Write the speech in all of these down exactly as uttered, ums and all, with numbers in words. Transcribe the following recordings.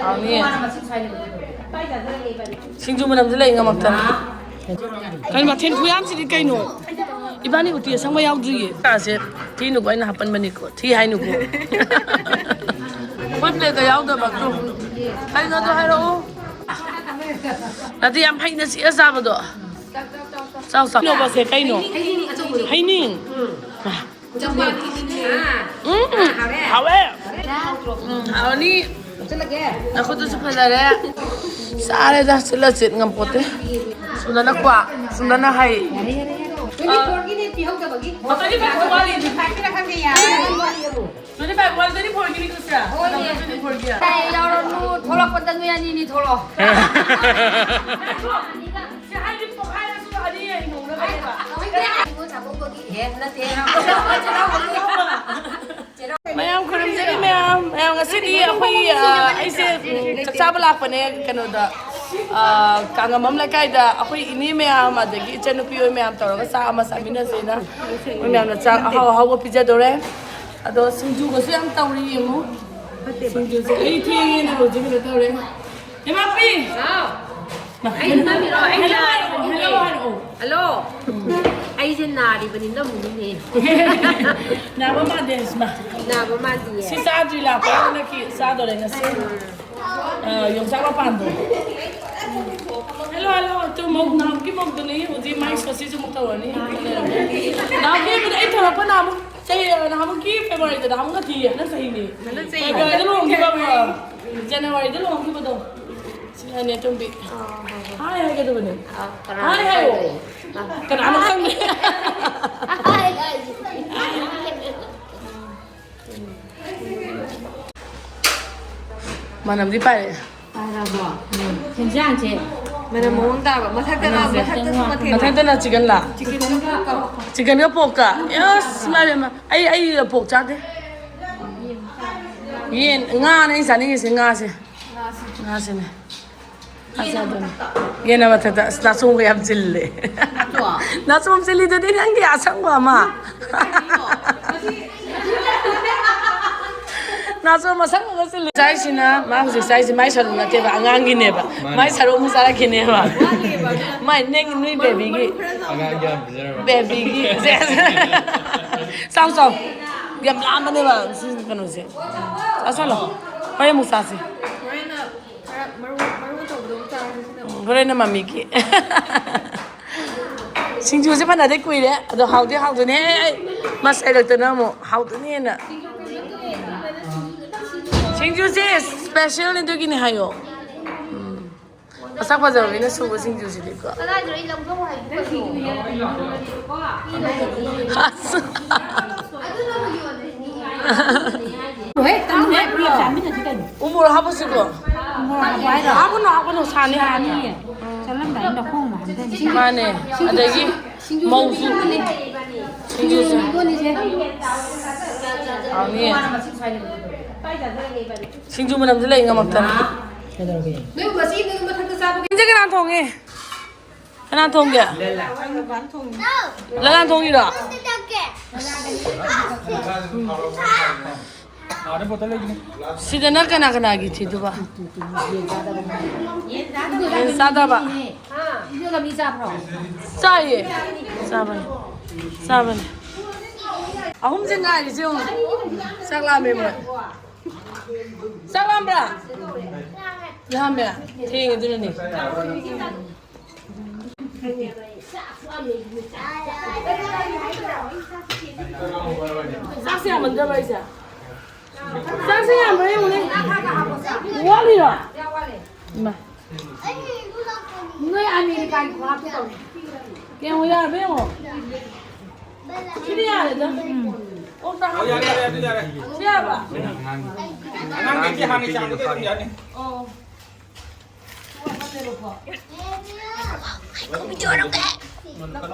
ꯍꯥꯎꯅꯤꯌꯦ꯫ ꯁꯤꯡꯖꯨ ꯃꯅꯝꯁꯦ ꯂꯩ ꯉꯝꯃꯛꯇꯅ꯫ ꯀꯩꯅꯣ ꯃꯊꯦꯜ ꯈꯨꯌꯥꯝꯁꯤꯗꯤ ꯀꯩꯅꯣ? ꯏꯕꯥꯅꯤ ꯎꯇꯤ ꯑꯁꯪꯕ ꯌꯥꯎꯗ꯭ꯔꯤꯌꯦ꯫ ꯆꯥꯁꯦ꯫ ꯊꯤꯅꯨꯀꯣ, ꯑꯩꯅ ꯍꯥꯞꯄꯟꯕꯅꯤꯀꯣ꯫ ꯊꯤ ꯍꯥꯏꯅꯨꯀꯣ꯫ ꯐꯨꯠ ꯄ꯭ꯂꯦꯠꯇ ꯌꯥꯎꯗꯕ꯫ ꯀꯩꯅꯣꯗꯣ ꯍꯥꯏꯔꯛꯑꯣ꯫ ꯅꯠꯇꯦ, ꯌꯥꯝ ꯍꯩꯅ ꯆꯤꯛꯑ ꯆꯥꯕꯗꯣ꯫ ꯆꯥꯎ, ꯆꯥꯎ꯫ ꯀꯩꯅꯣꯕꯁꯦ ꯀꯩꯅꯣ? ꯍꯩꯅꯤꯡ꯫ ꯎꯝ, ꯎꯝ, ꯍꯥꯎꯋꯦ꯫ ꯎꯝ, ꯍꯥꯎꯅꯤ꯫ ꯅꯈꯨꯠꯇꯨꯁꯨ ꯐꯖꯔꯦ꯫ ꯆꯥꯔꯦꯗ, ꯆꯤꯠꯂ ꯆꯤꯠ ꯉꯝꯄꯣꯠꯇꯦ꯫ ꯁꯨꯝꯗꯅ ꯀ꯭ꯋꯥ, ꯁꯨꯝꯗꯅ ꯍꯩ꯫ ꯇ꯭ꯋꯦꯟꯇꯤ ꯐꯣꯔꯒꯤꯅꯦ ꯄꯤꯍꯧꯗꯕꯒꯤ꯫ ꯇ꯭ꯋꯦꯟꯇꯤ ꯐꯥꯏꯚ ꯋꯥꯠꯂꯤ꯫ ꯇ꯭ꯋꯦꯟꯇꯤ ꯐꯥꯏꯚ ꯋꯥꯠꯂꯤ, ꯇ꯭ꯋꯦꯟꯇꯤ ꯐꯣꯔꯒꯤꯅꯤ ꯀꯨꯁꯤꯔꯥ? ꯍꯣꯏꯅꯦ꯫ ꯇ꯭ꯋꯦꯟꯇꯤ ꯐꯣꯔꯒꯤ꯫ ꯑꯩ ꯌꯥꯎꯔꯅꯨ, ꯊꯣꯛꯂꯛꯄꯗ ꯅꯣꯏ ꯑꯅꯤꯅꯤ ꯊꯣꯛꯂꯛꯑꯣ꯫ ꯁꯤ ꯍꯥꯏꯗꯤ ꯄꯣꯛꯈꯥꯏꯔꯁꯨ ꯑꯅꯤ ꯍꯤꯡꯍꯧꯅꯕꯅꯦꯕ꯫ ꯑꯦ, ꯅꯠꯇꯦ꯫ ꯃꯌꯥꯝ ꯈꯨꯔꯨꯝꯖꯔꯤ ꯃꯌꯥꯝ꯫ ꯃꯌꯥꯝ ꯉꯁꯤꯗꯤ ꯑꯩꯈꯣꯏ, ꯑ, ꯑꯩꯁꯦ, ꯎꯝ, ꯆꯥꯛ ꯆꯥꯕ ꯂꯥꯛꯄꯅꯦ ꯀꯩꯅꯣꯗ, ꯑ, ꯀꯥꯡꯉꯝꯕꯝ ꯂꯩꯀꯥꯏꯗ꯫ ꯑꯩꯈꯣꯏ ꯏꯅꯦ ꯃꯌꯥꯝ ꯑꯗꯒꯤ ꯏꯆꯟꯅꯨꯄꯤ ꯍꯣꯏ ꯃꯌꯥꯝ ꯇꯧꯔꯒ ꯆꯥꯛ ꯑꯃ ꯆꯥꯃꯤꯟꯅꯁꯦꯅ ꯃꯣꯏ ꯃꯌꯥꯝꯅ ꯆꯥꯛ ꯑꯍꯥꯎ ꯑꯍꯥꯎꯕ ꯄꯤꯖꯗꯣꯔꯦ꯫ ꯑꯗꯣ ꯁꯤꯡꯖꯨꯒꯁꯨ ꯌꯥꯝ ꯇꯧꯔꯤ ꯌꯦꯡꯉꯨ꯫ ꯁꯤꯡꯖꯨꯁꯦ ꯑꯩ ꯊꯦꯡꯉꯦꯅ ꯍꯧꯖꯤꯛ ꯀꯩꯅꯣ ꯇꯧꯔꯦ꯫ ꯏꯃꯥꯄꯤ! ꯍꯥꯎ꯫ ꯑꯩꯅ ꯅꯝꯃꯤꯔꯣ? ꯑꯩꯅ hello ꯍꯥꯏꯔꯛꯑꯣ, hello ꯍꯥꯏꯔꯛꯑꯣ꯫ Hello꯫ ꯑꯩꯁꯦ ꯅꯥꯔꯤꯕꯅꯤ, ꯅꯝꯃꯨꯅꯤꯅꯦ꯫ ꯅꯥꯕ ꯃꯥꯟꯗꯦ, ꯁꯤꯃ꯫ ꯅꯥꯕ ꯃꯥꯟꯗꯤꯌꯦ꯫ ꯁꯤ ꯆꯥꯗ꯭ꯔꯤ ꯂꯥꯛꯄ ꯍꯟꯗꯛꯀꯤ ꯆꯥꯗꯣꯔꯦ ꯉꯁꯤ꯫ ꯑ, ꯌꯣꯡꯆꯥꯛ ꯃꯄꯥꯟꯗꯣ꯫ Hello, hello꯫ ꯇꯨ ꯃꯧ, ꯅꯍꯥꯟꯃꯨꯛꯀꯤ ꯃꯧꯗꯨꯅꯤ꯫ ꯍꯧꯖꯤꯛ ꯃꯥꯏ ꯁꯣꯁꯤꯁꯨ ꯑꯃꯨꯛ ꯇꯧꯔꯅꯤ꯫ ꯅꯍꯥꯟꯃꯨꯛꯀꯤ ꯑꯩ ꯊꯣꯔꯛꯄ ꯅꯍꯥꯟꯃꯨꯛ ꯆꯍꯤ, ꯅꯍꯥꯟꯃꯨꯛꯀꯤ Februaryꯗ, ꯅꯍꯥꯟꯃꯨꯛ ꯅꯠꯇꯤꯌꯦ, ꯍꯟꯗꯛ ꯆꯍꯤꯅꯤ꯫ ꯍꯟꯗꯛ ꯆꯍꯤ꯫ Februaryꯗ ꯂꯨꯍꯣꯡꯈꯤꯕ ꯑꯃ꯫ Januaryꯗ ꯂꯨꯍꯣꯡꯈꯤꯕꯗꯣ꯫ ꯁꯤꯅꯅꯦ, ꯇꯣꯝꯕꯤ꯫ ꯑꯥ, ꯍꯣꯏ, ꯍꯣꯏ꯫ Hi ꯍꯥꯏꯒꯗꯕꯅꯦ꯫ ꯑꯥ, ꯀꯅꯥ Hi ꯍꯥꯏꯌꯣ꯫ ꯈꯪꯗꯦ? ꯑꯥ꯫ ꯀꯅꯥꯅꯣ ꯈꯪꯗꯦ꯫ Hi ꯍꯥꯏꯁꯤꯗꯤ꯫ ꯃꯅꯝꯗꯤ ꯄꯥꯏꯔꯛꯑꯦ꯫ ꯄꯥꯏꯔꯛꯑꯕꯣ? ꯎꯝ꯫ ꯍꯤꯟꯖꯥꯡꯁꯦ ꯃꯅꯝ ꯃꯑꯣꯡ ꯇꯥꯕ꯫ ꯃꯊꯛꯇꯅ, ꯃꯅꯝꯁꯦ꯫ ꯃꯊꯛꯇꯅ ꯃꯊꯦꯜ꯫ ꯃꯊꯛꯇꯅ chickenꯂ? Chickenꯒ pork꯫ Chickenꯒ porkꯀ? ꯌꯦꯁ, ꯏꯃꯥ ꯏꯕꯦꯝꯃ꯫ ꯑꯩ, ꯑꯩ pork ꯆꯥꯗꯦ꯫ ꯌꯦꯟ, ꯉꯥꯅꯦ ꯑꯩ ꯆꯥꯅꯤꯡꯉꯤꯁꯦ, ꯉꯥꯁꯦ꯫ ꯉꯥꯁꯤꯅꯦ꯫ ꯉꯥ ꯆꯥꯗꯣꯏꯅꯦ꯫ ꯌꯦꯟꯅ ꯃꯊꯛꯇ꯫ ꯑꯁ, ꯅꯥꯆꯣꯝꯒ ꯌꯥꯝ ꯆꯤꯜꯂꯦ꯫ ꯅꯥꯆꯣꯝ? ꯅꯥꯆꯣꯝ ꯆꯤꯜꯂꯤꯗꯨꯗꯤ ꯅꯪꯒꯤ ꯑꯁꯪꯕ ꯑꯃ꯫ ꯀꯔꯤꯅꯣ? ꯃꯁꯤ ꯉꯥꯁꯨ ꯃꯁꯛ ꯑꯃ ꯁꯤꯜꯂꯤ꯫ ꯆꯥꯏꯁꯤꯅ, ꯃꯥ ꯍꯧꯖꯤꯛ ꯆꯥꯏꯁꯤ ꯃꯥꯏ ꯁꯔꯨꯛ ꯅꯠꯇꯦꯕ, ꯑꯉꯥꯡꯒꯤꯅꯦꯕ꯫ ꯃꯥꯅꯦ꯫ ꯃꯥꯏ ꯁꯔꯨꯛ ꯑꯃꯨꯛ ꯆꯥꯔꯛꯈꯤꯅꯦꯕ꯫ ꯃꯥꯏ ꯅꯪ, ꯅꯣꯏ ꯕꯦꯕꯤꯒꯤ꯫ ꯑꯉꯥꯡꯒꯤ ꯌꯥꯝ ꯄꯤꯖꯔꯕ꯫ ꯕꯦꯕꯤꯒꯤ꯫ ꯆꯥꯎ, ꯆꯥꯎ꯫ ꯌꯥꯝ ꯂꯥꯝꯕꯅꯦꯕ ꯁꯤ ꯀꯩꯅꯣꯁꯦ꯫ ꯆꯥꯁꯜꯂꯣ꯫ ꯍꯣꯔꯦꯟ ꯑꯃꯨꯛ ꯆꯥꯁꯤ꯫ ꯍꯣꯔꯦꯟꯅ ꯈꯔ ꯃꯔꯨ, ꯃꯔꯨ ꯑꯆꯧꯕꯗꯣ ꯑꯃꯨꯛ ꯆꯥꯔꯁꯤ ꯁꯤꯗ꯫ ꯎꯝ, ꯍꯣꯔꯦꯟꯅ ꯃꯃꯤꯒꯤ꯫ ꯁꯤꯡꯖꯨꯁꯦ ꯐꯅꯗꯤ ꯀꯨꯏꯔꯦ, ꯑꯗꯣ ꯍꯥꯎꯗꯤ ꯍꯥꯎꯗꯣꯏꯅꯦ꯫ ꯑꯩ ꯃꯁ ꯍꯥꯏꯔꯛꯇꯅ ꯑꯃꯨꯛ ꯍꯥꯎꯗꯣꯏꯅꯦꯅ꯫ ꯁꯤꯡꯖꯨꯁꯦ specialꯅꯦ, ꯑꯗꯨꯒꯤꯅꯦ ꯍꯥꯏꯌꯣ꯫ ꯎꯝ꯫ ꯃꯁꯛ ꯐꯖꯕ ꯃꯤꯅ ꯁꯨꯕ ꯁꯤꯡꯖꯨꯁꯤꯗꯤꯀꯣ꯫ ꯀꯗꯥꯏꯗꯅꯣ ꯑꯩ ꯂꯧꯊꯧ ꯍꯥꯏꯕꯗꯣ? ꯑꯁ꯫ ꯑꯗꯨꯅꯕꯨ ꯌꯣꯜꯂꯤꯅꯤ꯫ ꯍꯦ, ꯀꯩꯅꯣ, ꯍꯦ, ꯄꯨꯂꯞ ꯆꯥꯃꯤꯟꯅꯁꯤ ꯀꯩꯅꯣ꯫ ꯎ ꯃꯣꯔꯣꯛ ꯍꯥꯞꯄꯁꯤꯀꯣ꯫ ꯎ ꯃꯣꯔꯣꯛ ꯍꯥꯞꯄꯣ ꯍꯥꯏꯔꯣ? ꯍꯥꯞꯄꯅꯨ, ꯍꯥꯞꯄꯅꯨ, ꯁꯥꯅꯤ꯫ ꯁꯥꯅꯤꯌꯦ꯫ ꯆꯠꯂꯝꯗꯥꯏꯗ ꯅꯈꯣꯡ ꯅꯥꯍꯟꯗꯣꯏꯅꯤ꯫ ꯃꯥꯅꯦ꯫ ꯑꯗꯒꯤ ꯃꯧꯁꯨ꯫ ꯁꯤꯡꯖꯨꯁꯨ꯫ ꯍꯥꯎꯅꯤꯌꯦ꯫ ꯁꯤꯡꯖꯨ ꯃꯅꯝꯁꯦ ꯂꯩ ꯉꯝꯃꯛꯇꯅ꯫ ꯀꯩꯗꯧꯔꯒꯦ? ꯅꯣꯏ ꯃꯁꯤ ꯅꯣꯏ ꯃꯊꯛꯇ ꯆꯥꯕ ꯏꯟꯖꯥꯡ ꯀꯅꯥ ꯊꯣꯡꯉꯦ? ꯀꯅꯥ ꯊꯣꯡꯒꯦ? ꯂꯂꯥꯟ ꯊꯣꯡꯉꯤꯔꯣ? ꯁꯤꯗꯅ ꯀꯅꯥ ꯀꯅꯥꯒꯤ ꯊꯤꯗꯨꯕ? ꯌꯦꯟ ꯆꯥꯗꯕ꯫ ꯏꯟꯖꯥꯡ ꯃꯤ ꯆꯥꯕ꯭ꯔꯣ? ꯆꯥꯏꯌꯦ꯫ ꯆꯥꯕꯅꯤ꯫ ꯆꯥꯕꯅꯤ꯫ ꯑꯍꯨꯝꯁꯦ ꯉꯥꯏꯔꯤꯁꯦ ꯌꯦꯡꯉꯨ꯫ ꯆꯥꯛ ꯂꯥꯝꯃꯦ ꯃꯣꯏ꯫ ꯆꯥꯛ ꯂꯥꯝꯕ꯭ꯔꯥ? ꯂꯥꯝꯃꯦ꯫ ꯊꯦꯡꯉꯦ ꯑꯗꯨꯅꯅꯦ꯫ ꯆꯥꯛꯁꯦ ꯌꯥꯝꯃꯟꯗ꯭ꯔꯕ ꯑꯩꯁꯦ? ꯆꯥꯛꯁꯦ ꯌꯥꯝꯕ꯭ꯔꯥ ꯌꯦꯡꯉꯨꯅꯦ꯫ ꯋꯥꯠꯂꯤꯔꯣ? ꯏꯃꯥ꯫ ꯅꯣꯏ ꯑꯃꯦꯔꯤꯀꯥꯒꯤ ꯈꯨꯍꯥꯞꯇꯣ ꯇꯧꯔꯦ꯫ ꯌꯦꯡꯉꯣ, ꯌꯥꯔꯕ ꯌꯦꯡꯉꯣ꯫ ꯁꯤꯗꯤ ꯌꯥꯔꯦꯗ꯫ ꯎꯝ꯫ ꯑꯣ, ꯆꯥꯛ ꯍꯥꯞꯄ꯫ ꯌꯥꯔꯦ, ꯌꯥꯔꯦ, ꯌꯥꯔꯦ꯫ ꯁꯤ ꯌꯥꯔꯕ? ꯑꯉꯥꯡꯒꯤ ꯍꯥꯟꯅ ꯆꯥꯕꯗ ꯑꯗꯨꯝ ꯌꯥꯅꯤ꯫ ꯑꯣ꯫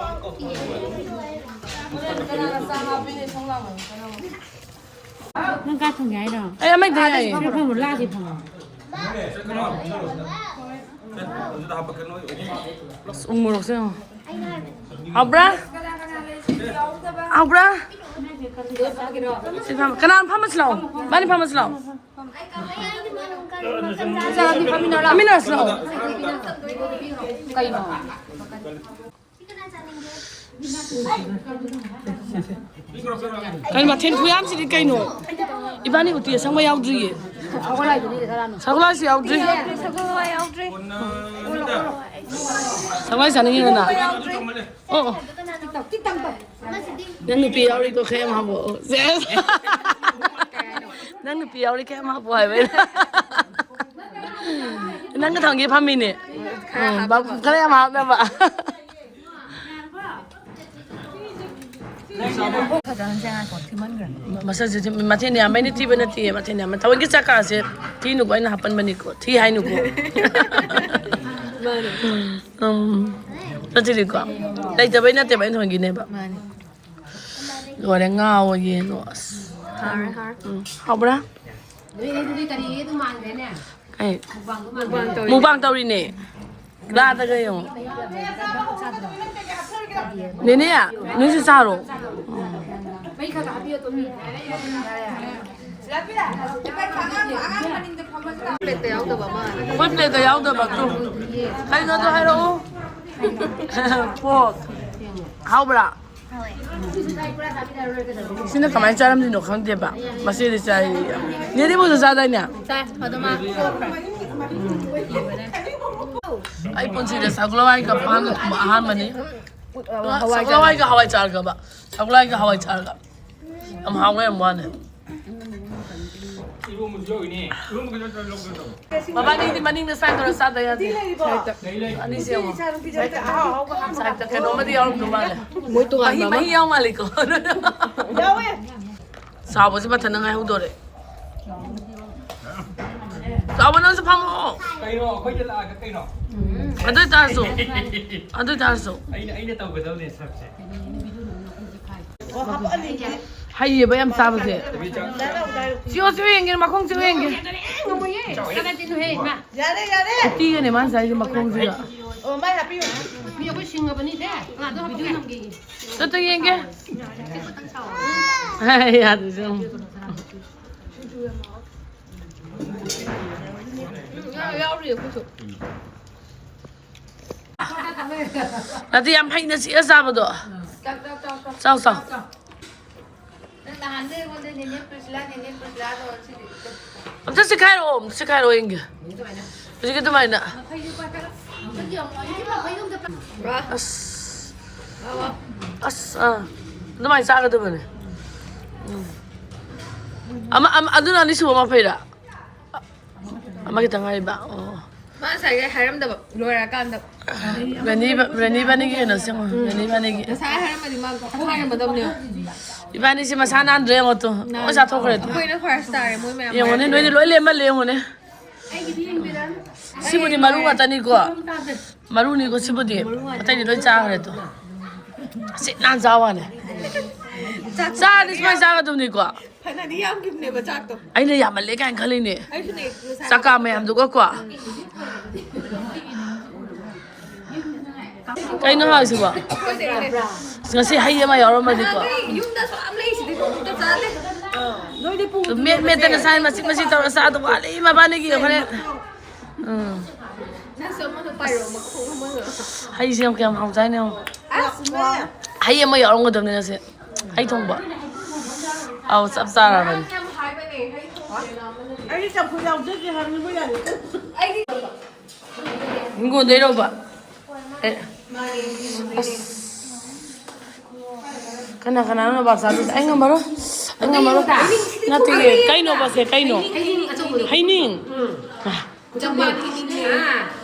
ꯅꯪ ꯀꯥꯏ ꯊꯣꯡꯒꯦ ꯍꯥꯏꯅꯣ? ꯑꯩ ꯑꯃ ꯍꯦꯛꯇ ꯌꯥꯏꯌꯦ꯫ ꯈꯔ ꯈꯔ ꯂꯥꯛꯑꯗꯤ ꯐꯪꯉꯣ꯫ ꯑꯁ, ꯎ ꯃꯣꯔꯣꯛꯁꯦ ꯌꯦꯡꯉꯣ꯫ ꯍꯥꯎꯕ꯭ꯔꯥ? ꯍꯥꯎꯕ꯭ꯔꯥ? ꯁꯤ ꯐꯝ-, ꯀꯅꯥꯅꯣ ꯐꯝꯃꯁꯤ ꯂꯥꯛꯑꯣ? ꯃꯥꯅꯤ ꯐꯝꯃꯁꯤ ꯂꯥꯛꯑꯣ꯫ ꯐꯝꯃꯤꯟꯅꯔꯁꯤ ꯂꯥꯛꯑꯣ꯫ ꯀꯩꯅꯣ? ꯀꯩꯅꯣ ꯃꯊꯦꯜ ꯈꯨꯌꯥꯝꯁꯤꯗꯤ ꯀꯩꯅꯣ? ꯏꯕꯥꯅꯤ ꯎꯇꯤ ꯑꯁꯪꯕ ꯌꯥꯎꯗ꯭ꯔꯤꯌꯦ꯫ ꯁꯒꯣꯜꯍꯋꯥꯏꯁꯨ ꯌꯥꯎꯗ꯭ꯔꯤ꯫ ꯁꯒꯣꯜꯍꯋꯥꯏ ꯌꯥꯎꯗ꯭ꯔꯤ꯫ ꯁꯒꯣꯜꯍꯋꯥꯏ ꯆꯥꯅꯤꯡꯉꯤꯗꯅ? ꯑꯣ, ꯑꯣ꯫ ꯅꯪ ꯅꯨꯄꯤ ꯌꯥꯎꯔꯤꯀꯣ, ꯈꯔ ꯌꯥꯝ ꯍꯥꯞꯄꯛꯑꯣ꯫ ꯁꯦꯁ꯫ ꯅꯪ ꯅꯨꯄꯤ ꯌꯥꯎꯔꯤ, ꯈꯔ ꯌꯥꯝ ꯍꯥꯞꯄꯛꯑꯣ ꯍꯥꯏꯕ ꯑꯩꯅ꯫ ꯅꯪꯒ ꯊꯝꯒꯦ ꯐꯝꯃꯤꯅꯦ꯫ ꯎꯝ, ꯕꯥ-, ꯈꯔ ꯌꯥꯝ ꯍꯥꯞꯅꯕ꯫ ꯐꯖꯍꯟꯁꯦ ꯉꯥꯏꯈꯣ, ꯊꯤꯃꯟꯈ꯭ꯔꯦ꯫ ꯃꯁꯛꯁꯦ ꯊꯤ-, ꯃꯊꯦꯜ ꯌꯥꯝꯕꯩꯅ ꯊꯤꯕ ꯅꯠꯇꯦ, ꯃꯊꯦꯜ ꯌꯥꯝꯕ꯫ ꯊꯑꯣꯏꯀꯤ ꯆꯥꯛꯀꯥꯁꯦ ꯊꯤꯅꯨꯀꯣ, ꯑꯩꯅ ꯍꯥꯞꯄꯟꯕꯅꯤꯀꯣ, ꯊꯤ ꯍꯥꯏꯅꯨꯀꯣ꯫ ꯎꯝ, ꯅꯠꯇꯦꯀꯣ, ꯂꯩꯇꯕꯩ ꯅꯠꯇꯦꯕ, ꯑꯩꯅ ꯊꯣꯟꯈꯤꯅꯦꯕ꯫ ꯃꯥꯅꯦ꯫ ꯂꯣꯏꯔꯦ, ꯉꯥꯎꯔꯦ ꯌꯦꯡꯉꯣ꯫ ꯑꯁ꯫ ꯍꯥꯎꯔꯦ, ꯍꯥꯎꯔꯦ꯫ ꯎꯝ, ꯍꯥꯎꯕ꯭ꯔꯥ? ꯅꯣꯏ ꯑꯗꯨꯗꯤ ꯀꯔꯤ ꯑꯗꯨ ꯃꯥꯟꯗ꯭ꯔꯦꯅꯦ? ꯀꯩ? ꯃꯨꯛꯕꯥꯡꯗꯣ ꯃꯥꯟꯗ꯭ꯔꯦ꯫ ꯃꯨꯛꯕꯥꯡ ꯇꯧꯔꯤꯅꯦ꯫ ꯂꯥꯗꯒ ꯌꯦꯡꯉꯣ꯫ ꯅꯦꯅꯦ, ꯅꯣꯏꯁꯨ ꯆꯥꯔꯣ꯫ ꯃꯩ ꯈꯔ ꯈꯔ ꯍꯥꯞꯄꯤꯌꯣ, ꯇꯣꯝꯕꯤ꯫ ꯄ꯭ꯂꯦꯠꯇ ꯌꯥꯎꯗꯕ ꯑꯃ꯫ ꯑꯩꯈꯣꯏ ꯄ꯭ꯂꯦꯠꯇ ꯌꯥꯎꯗꯕ ꯇꯨ꯫ ꯀꯩꯅꯣꯗꯣ ꯍꯥꯏꯔꯛꯑꯣ꯫ ꯄꯣꯛ꯫ ꯍꯥꯎꯕ꯭ꯔꯥ? ꯁꯤꯅ ꯀꯃꯥꯏꯅ ꯆꯥꯔꯝꯗꯣꯏꯅꯣ ꯈꯪꯗꯦꯕ꯫ ꯃꯆꯦꯗꯤ ꯆꯥꯏ꯫ ꯅꯦꯅꯦ ꯃꯣꯏꯁꯨ ꯆꯥꯗꯥꯏꯅꯦ? ꯆꯥꯏ꯫ ꯑꯗꯣ ꯃꯥ ꯇꯣꯛꯈ꯭ꯔꯦ꯫ ꯑꯩ ꯄꯨꯟꯁꯤꯗ ꯁꯒꯣꯜ ꯍꯋꯥꯏꯒ ꯄꯥꯟꯒ ꯊꯣꯡꯕ ꯑꯍꯥꯟꯕꯅꯤ꯫ ꯍꯋꯥꯏ ꯁꯒꯣꯜ ꯍꯋꯥꯏꯒ ꯍꯋꯥꯏ ꯆꯥꯔꯒꯕ꯫ ꯁꯒꯣꯜ ꯍꯋꯥꯏꯒ ꯍꯋꯥꯏ ꯆꯥꯔꯒ꯫ ꯌꯥꯝ ꯍꯥꯎꯋꯦ, ꯌꯥꯝ ꯋꯥꯅꯦ꯫ ꯏꯔꯣꯝꯕꯁꯨ ꯌꯥꯎꯔꯤꯅꯦ꯫ ꯏꯔꯣꯝꯕ ꯈꯛꯇ ꯅꯠꯇ꯭ꯔꯒ ꯂꯧꯒꯦ ꯇꯧꯕ? ꯃꯕꯥꯅꯤꯗꯤ ꯃꯅꯤꯡꯗ ꯁꯥꯏ ꯇꯧꯔ ꯆꯥꯗ ꯌꯥꯗꯦ꯫ ꯂꯩ, ꯂꯩ꯫ ꯑꯅꯤꯁꯦ ꯌꯦꯡꯉꯣ꯫ ꯁꯥꯏꯠꯇ ꯀꯩꯅꯣꯝꯃꯗꯤ ꯌꯥꯎꯔꯝꯗꯧ ꯃꯥꯜꯂꯦ꯫ ꯃꯣꯏ ꯃꯍꯤ, ꯇꯣꯉꯥꯟꯕ ꯑꯃ꯫ ꯃꯍꯤ ꯌꯥꯎ ꯃꯥꯜꯂꯤꯀꯣ꯫ ꯌꯥꯎꯋꯦ꯫ ꯆꯥꯎꯕꯁꯦ ꯃꯊꯟꯇ ꯉꯥꯏꯍꯧꯗꯣꯔꯦ꯫ ꯆꯥꯎꯕ, ꯅꯪꯁꯨ ꯐꯝꯃꯛꯑꯣ꯫ ꯀꯩꯅꯣ, ꯑꯩꯈꯣꯏꯗ ꯂꯥꯛꯑꯒ ꯀꯩꯅꯣ? ꯑꯗꯨ ꯑꯣꯏꯇꯥꯔꯁꯨ, ꯑꯗꯨ ꯑꯣꯏꯇꯥꯔꯁꯨ꯫ ꯑꯩꯅ, ꯑꯩꯅ ꯇꯧꯒꯗꯕꯅꯦ ꯁꯔꯞꯁꯦ꯫ ꯑꯣ, ꯍꯥꯄꯛꯑꯅꯤ꯫ ꯍꯩꯌꯦꯕ ꯌꯥꯝ ꯆꯥꯕꯁꯦ꯫ ꯆꯤꯛꯑꯣ, ꯆꯤꯛꯑꯣ ꯌꯦꯡꯒꯦ, ꯃꯈꯣꯡ ꯆꯤꯛꯑꯣ ꯌꯦꯡꯒꯦ꯫ ꯉꯝꯃꯣꯏꯌꯦ꯫ ꯀꯗꯥꯏꯗꯅꯣꯍꯦ, ꯏꯃꯥ? ꯌꯥꯔꯦ, ꯌꯥꯔꯦ꯫ ꯎꯇꯤꯒꯅꯦ ꯃꯥꯅ ꯆꯥꯏꯁꯦ ꯃꯈꯣꯡꯁꯤꯒ꯫ ꯑꯣ, ꯃꯥꯏ ꯍꯥꯞꯄꯤꯌꯨ꯫ ꯃꯤ ꯑꯩꯈꯣꯏ ꯁꯤꯡꯉꯕꯅꯤꯁꯦ꯫ ꯉꯥꯗꯣ ꯍꯥꯞꯄꯤꯌꯨ꯫ ꯆꯠꯇ ꯌꯦꯡꯒꯦ꯫ ꯆꯤꯛꯄꯇꯪ ꯆꯥꯎ꯫ ꯍꯥꯏ, ꯌꯥꯗ꯭ꯔꯤꯁꯦ ꯑꯃꯨꯛ꯫ ꯎꯝ, ꯌꯥ-, ꯌꯥꯎꯔꯤ ꯑꯩꯈꯣꯏꯁꯨ꯫ ꯅꯠꯇꯦ, ꯌꯥꯝ ꯍꯩꯅ ꯆꯤꯛꯑ ꯆꯥꯕꯗꯣ꯫ ꯆꯥꯎ, ꯆꯥꯎ꯫ ꯅꯪ ꯅꯍꯥꯟꯗꯩ ꯑꯩꯉꯣꯟꯗ ꯅꯦꯅꯦ ꯄ꯭ꯔꯤꯁꯤꯂꯥ, ꯅꯦꯅꯦ ꯄ꯭ꯔꯤꯁꯤꯂꯥꯗꯣ ꯁꯤꯗꯤ ꯑꯝꯇ ꯆꯤꯛꯈꯥꯏꯔꯛꯑꯣ, ꯑꯝꯇ ꯆꯤꯛꯈꯥꯏꯔꯛꯑꯣ ꯌꯦꯡꯒꯦ꯫ ꯍꯧꯖꯤꯛꯀꯤ ꯑꯗꯨꯃꯥꯏꯅ꯫ ꯑꯁ꯫ ꯑꯁ, ꯑꯥ꯫ ꯑꯗꯨꯃꯥꯏꯅ ꯆꯥꯒꯗꯕꯅꯦ꯫ ꯎꯝ꯫ ꯑꯃ, ꯑꯃ, ꯑꯗꯨꯅ ꯑꯅꯤꯁꯨꯕ ꯃꯐꯩꯔꯥ? ꯑꯃ ꯈꯤꯇꯪ ꯉꯥꯏꯔꯤꯕ? ꯑꯣ꯫ ꯃꯥ ꯉꯁꯥꯏꯒꯤ ꯍꯥꯏꯔꯝꯗꯕ ꯂꯣꯏꯔꯀꯥꯟꯗ꯫ ꯔꯅꯤ ꯕ-, ꯔꯅꯤ ꯏꯕꯥꯅꯤꯒꯤ ꯀꯩꯅꯣ ꯁꯦꯝꯃꯣ, ꯔꯅꯤ ꯏꯕꯥꯅꯤꯒꯤ꯫ ꯉꯁꯥꯏ ꯍꯥꯏꯔꯝꯃꯗꯤ ꯃꯥ ꯍꯥꯏꯔꯝꯃꯗꯕꯅꯦꯕ꯫ ꯏꯕꯥꯅꯤꯁꯤ ꯃꯁꯥ ꯅꯥꯟꯗ꯭ꯔꯦ ꯌꯦꯡꯉꯣ ꯇꯨ꯫ ꯂꯣꯏ ꯆꯥꯊꯣꯛꯈ꯭ꯔꯦ ꯇꯨ꯫ ꯑꯩꯈꯣꯏꯅ ꯐꯥꯔꯁ ꯇꯥꯔꯦ, ꯃꯣꯏ ꯃꯌꯥꯝ ꯌꯦꯡꯉꯨꯅꯦ, ꯍꯥꯏꯔꯝꯃꯦ꯫ ꯅꯣꯏꯗꯤ ꯂꯣꯏ ꯂꯦꯝꯃꯜꯂꯦ ꯌꯦꯡꯉꯨꯅꯦ꯫ ꯁꯤꯕꯨꯗꯤ ꯃꯔꯨ ꯉꯥꯛꯇꯅꯤꯀꯣ꯫ ꯃꯔꯨꯅꯤꯀꯣ ꯁꯤꯕꯨꯗꯤ꯫ ꯑꯇꯩꯗꯤ ꯂꯣꯏ ꯆꯥꯈ꯭ꯔꯦ ꯇꯨ꯫ ꯁꯤꯠ ꯅꯥꯟ ꯆꯥ ꯋꯥꯅꯦ꯫ ꯆꯥꯛ ꯆꯥꯔꯗꯤ ꯁꯨꯃꯥꯏꯅ ꯆꯥꯒꯗꯕꯅꯤꯀꯣ꯫ ꯐꯅꯗꯤ ꯌꯥꯝꯈꯤꯕꯅꯦꯕ ꯆꯥꯛꯇꯣ꯫ ꯑꯩꯅ ꯌꯥꯝꯃꯜꯂꯦ ꯀꯥꯏꯅ ꯈꯜꯂꯤꯅꯦ꯫ ꯑꯩꯁꯨꯅꯦ, ꯉꯁꯥꯏ ꯆꯀꯥ ꯃꯌꯥꯝꯗꯨꯒꯀꯣ꯫ ꯀꯩꯅꯣ ꯍꯥꯏꯁꯤꯕꯣ? ꯑꯩꯈꯣꯏꯗꯩꯅꯦ꯫ ꯉꯁꯤ ꯍꯩ ꯑꯃ ꯌꯥꯎꯔꯝꯃꯗꯤꯀꯣ꯫ ꯅꯍꯥꯟꯈꯩ ꯌꯨꯝꯗꯁꯨ ꯌꯥꯝ ꯂꯩꯁꯤꯗꯤ ꯑꯝꯇ ꯆꯥꯗꯦ꯫ ꯃꯦꯠ ꯃꯦꯠꯇꯅ ꯆꯥꯏ, ꯃꯆꯤꯠ ꯃꯆꯤꯠ ꯇꯧꯔ ꯆꯥꯗꯧ ꯋꯥꯠꯂꯤ ꯃꯕꯥꯅꯤꯒꯤ ꯍꯣꯔꯦꯟ꯫ ꯎꯝ꯫ ꯅꯪꯁꯨ ꯑꯃꯗꯣ ꯄꯥꯏꯔꯣ, ꯃꯈꯣꯡ ꯑꯃꯗꯣ꯫ ꯍꯩꯁꯦ ꯌꯥꯝ ꯀꯌꯥꯝ ꯍꯥꯎꯖꯥꯠꯅꯣ ꯌꯦꯡꯉꯣ꯫ ꯑꯁ, ꯍꯩ ꯑꯃ ꯌꯥꯎꯔꯝꯒꯗꯕꯅꯤ ꯉꯁꯤ꯫ ꯍꯩ ꯊꯣꯡꯕ꯫ ꯑꯧ, ꯆꯞ ꯆꯥꯔꯕꯅꯤ꯫ ꯌꯥꯝ ꯍꯥꯏꯕꯅꯦ, ꯍꯩ ꯊꯣꯡꯕ꯫ ꯑꯩꯗꯤ ꯆꯝꯐꯨꯠ ꯌꯥꯎꯖꯗꯦ ꯍꯥꯏꯕꯅꯤ, ꯃꯣꯏ ꯌꯥꯅꯤ꯫ ꯑꯩꯗꯤ ꯍꯤꯡꯒꯣꯜꯗꯩꯔꯣꯕ? ꯑꯦ꯫ ꯑꯁ꯫ ꯀꯅꯥ ꯀꯅꯥꯅꯣ ꯅꯣꯕꯥꯞ ꯆꯥꯗꯣꯏꯁꯦ? ꯑꯩ ꯉꯝꯃꯔꯣꯏ꯫ ꯑꯩ ꯉꯝꯃꯔꯣꯏ꯫ ꯅꯠꯇꯦ, ꯀꯩꯅꯣꯕꯁꯦ? ꯀꯩꯅꯣ? ꯍꯩꯅꯤꯡ ꯑꯆꯧꯕꯗꯣ꯫ ꯍꯩꯅꯤꯡ? ꯎꯝ꯫ ꯆꯝꯄ꯭ꯔꯥ ꯍꯩꯅꯤꯡꯅꯦ꯫